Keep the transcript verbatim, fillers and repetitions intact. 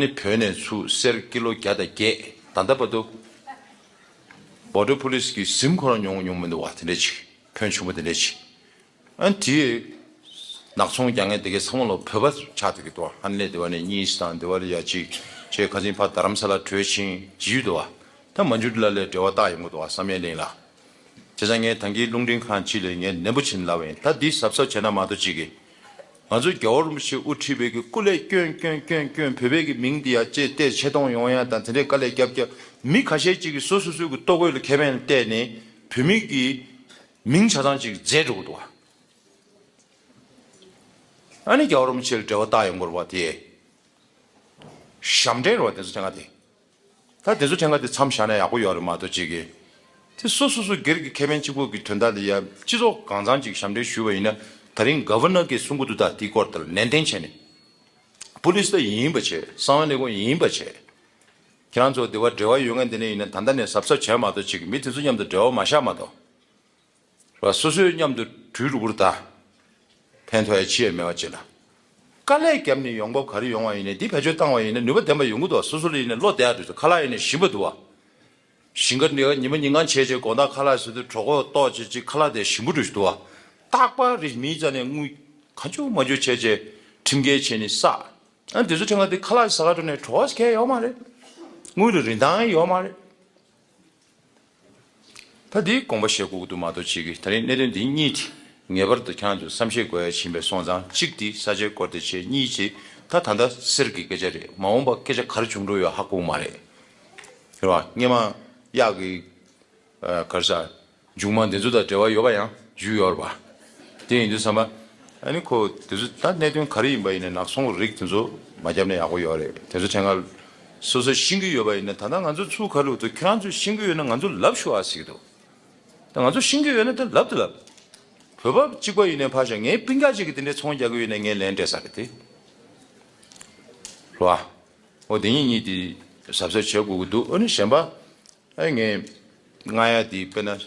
ནི་བོད་ནས་ཚུར་གསེར་ཀི་ལོ་བརྒྱ་དང་བརྒྱད། ད་ལྟ་བར་དུ་Border Police གི་གཟིམ་ཁོ་རང་མྱོང་མྱོང་མི་འདུག་བ། དེ་འདྲ་ཅིག་ཕོན་ཆུང་པོ་དེ་འདྲ་ཅིག་ཨ་དེ་ནག་ཚོང་རྒྱག་མཁན་དེ་གའི་ཚང་མ་ལོ་བོད་པ་ཆགས་བསྡད་ཀྱི་འདུག་ཧ་ནེ་དེ་བ་ནས་གཉིས་དང་དེ་བ་ལ་ཡ་གཅིག་བྱས་ཁ་སང་ཕར་རྡ་རམ་ས་ལ་བྲོས་ཕྱིན་བྱེད་ཀྱི་འདུག་བ། ད་མན་ཇུ་ཊི་ལ་ལས་འབྲེལ་བ་བཏགས་ཡོང་གི་འདུག་བ། བསམ་ཡས་གླིང་ལ། བྱས་ཙང་ངས་ད་གིན་རླུང་འཕྲིན་ཁང་གཅིག་ལ་ངས་ནན་པོ་བྱས་ནས་ལབ་པ་ཡིན། ད་འདི་གཟབ་གཟབ་བྱས་ན་མ་གཏོགས་གཅིག་གིས། ང་ཚོ་རྒྱལ་བ་རིན་པོ་ཆེ་དབུ་ཁྲིད་པའི་གི་སྐུ་ལས་སྐྱོན་སྐྱོན་སྐྱོན་སྐྱོན་བོད་པའི་གི་མིང་འདི་ཡ་བཅད་བལྟས་ཆེ་མཐོང་ཡོང་ཡ་དང་དེ་འདྲའི་དཀའ་ལས་རྒྱབ་རྒྱབ་མི་ཁ་ཤས་གཅིག་གིས་སོ་སོ་སོའི་གི་ལྟོ་གོས་ལ་ཁེ་ཕན་བལྟས་ནས་བོད་མི་གི་མིང་ཆ་ཚང་གཅིག་རྫས་འགྲོ་གི་འདུག་བ། ཨ་ནི་རྒྱལ་བ་རིན་པོ་ཆེ་ལ་འབྲེལ་བ་བཏགས་ཡོང་དགོས་རེད་བ། དེ་ཞབས་འདྲེན་རེད་བ། དེ་ཚོ་ཐེངས་ཁ་དེ། ད་དེ་ཚོ་ཐེངས་ཁ་དེ་མཚམས་བཞག་ན་ཡག་པོ་ཡོད་རེད་མ་གཏོགས་གཅིག་གིས། དེ་སོ་སོ་སོ་སྒེར་གྱི་ཁེ་ཕན་གཅིག་པོ་གི་དོན་དག་ལ་ཡ་སྤྱི་ཚོགས་གང་ཚང་གཅིག་ཞབས་འདྲེན་ཞུས་པ་ཡིན་ན། ད་རིང་ག་ཝར་ནར་གྱིས་གསུང་གི་འདུག་ད་དེའི་སྐོར་དེ་ལ་ནན་ཏན་བྱས་ནས། པུ་ལིས་ད་ཡིན་པ་བྱས། གསང་བའི་ལས་ཁུངས་ཡིན་པ་བྱས། ཁྱེད་རང་ཚོ་དེ་བ་འབྲེལ་བ་ཡོད་མཁན་དེ་འདྲ་ཡིན་ན་ད་ལྟ་ནས་གཟབ་གཟབ་བྱས་མ་གཏོགས་གཅིག་གིས་མི་དེ་ཚོ་མཉམ་དུ་འབྲེལ་བ་མ་བཞག་མ་གཏོགས། ར་སོ་སོའི་མཉམ་དུ་གྲོས་རུ་བུར་ད། ཕན་ཐོགས་ཡ་ཅི་ཡང་མེད་པ་ཅིག་ལ། དཀའ་ལས་བརྒྱབ་ནས་ཡོང་འབབ་ག་རེ་ཡོང་བ་ཡིན་ནའི་འདི་བེད་སྤྱོད་བཏང་བ་ཡིན་ན་ནུས་པ་ལྡན་པ་ཡོང་གི་འདུག་བ། སོ་སོ་ལ་ཡིན་ན་བློ་བདེ་ཡ་འདུག་ཁ་ལག་ཡིན་ན་ཞིམ་པ་འདུག་བ། ཞིང་ཁ་འདི་ཉི་མ་ཉིན་གང་བྱས་བྱས་དགོང་དག་ཁ་ལག་ཟ་དུས་གྲོད་ཁོག་ལྟོགས་བྱས་བྱས་ཁ་ལག་དེ་ཞིམ་པོ་འདྲ་ཞིག་འདུག་བ། རྟག་པར་རེ་མིའི་རྩ་ནས་དངུལ་གང་བྱུང་མང་བྱུང་བྱས་བྱས་ཁྲིམས་འགལ་བྱས་ནས་བསགས། ཨ་འདི་ཚོ་ཁྲིམས་འགལ་དེ་ཁ་ལག་ཟ་ག་འགྲོ་ནས་གྲོད་ཁོག་ཁེལ་ཡོད་མ་རེད། དངུལ་ལ་རིན་ཐང་ཡོད་མ་རེད། ད་འདིའི་དགོངས་པ་བཞེས་དགོས་ཀྱི་འདུག་མ་གཏོགས་གཅིག་གིས། ད་རིང་གནད་དོན་འདི་གཉིས་དེ་ངེས་པར་དུ་ཁྱེད་རང་ཚོས་བསམ་ཤེས་དགོས་ཡ་ཡིན་པས་སོང་ཙང་། གཅིག་དེ་ས་ཆའི་སྐོར་དེ་བྱས། གཉིས་བྱས་ད་ད་ལྟ་གསེར་གྱི་སྐད་ཆ་རེད། མ་འོངས་པ་སྐད་ཆ་ག་རེ་བྱུང་འགྲོ་ཡོད་ཧ་གོ་གི་མ་རེད། རེད་བ། སྔོན་མ་གཡག་གི་ཨ་ག་རེ་ཟ། མཇུག་མ་འདི་ཚོ་དང་འབྲེལ་བ་ཡོད་པ་ཡང་རྒྱུས་ཡོད་རེད་བ། དེ་ཡིན་དུས་ཙམ་པ། ཨ་ནི་ཁོ་དེ་ཚོ་ད་གནད་དོན་ག་རེ་ཡིན་པ་ཡིན་ནའི་ནག་ཚོང་རིགས་དེ་ཚོ་མ་བརྒྱབ་ན་ཡག་པོ་ཡོད་རེད། དེ་ཚོ་ཐེངས་ཁ་སོ་སོས་ཤེས་ཀྱི་ཡོད་པ་ཡིན་ན། ད་ལྟ་ང་ཚོ་ཚུར་ཁ་ལུག་ཏུ་ཁྱེད་རང་ཚོས་ཤེས་ཀྱི་ཡོད་ན་ང་ཚོ་ལབ་ཤོག་ཨ་ཟེར་གྱི་འདུག་ད་ང་ཚོ་ཤེས་ཀྱི་ཡོད་ན་ད་ལབ་དང་ལབ། བོད་པ་གཅིག་པ་ཡིན་ནའི་ཕར་བཞག་ངའི་སྤུན་ཀྱག་ཅིག་གིས་དེ་འདྲའི་ཚོང་རྒྱག་གི་ཡོད་ནའི་ངས་ལན་སྤྲད་ས་རེད་དེ། རེད་བ། འོ་དེ་གཉིས་གཉིས་དེ་གཟབ་གཟབ་བྱེད་དགོས་ཀྱི་འདུག་ཨ་ནི་གཞན་པ། ཨ་ངས་ང་ཡ་དེ་དཔེར་ན།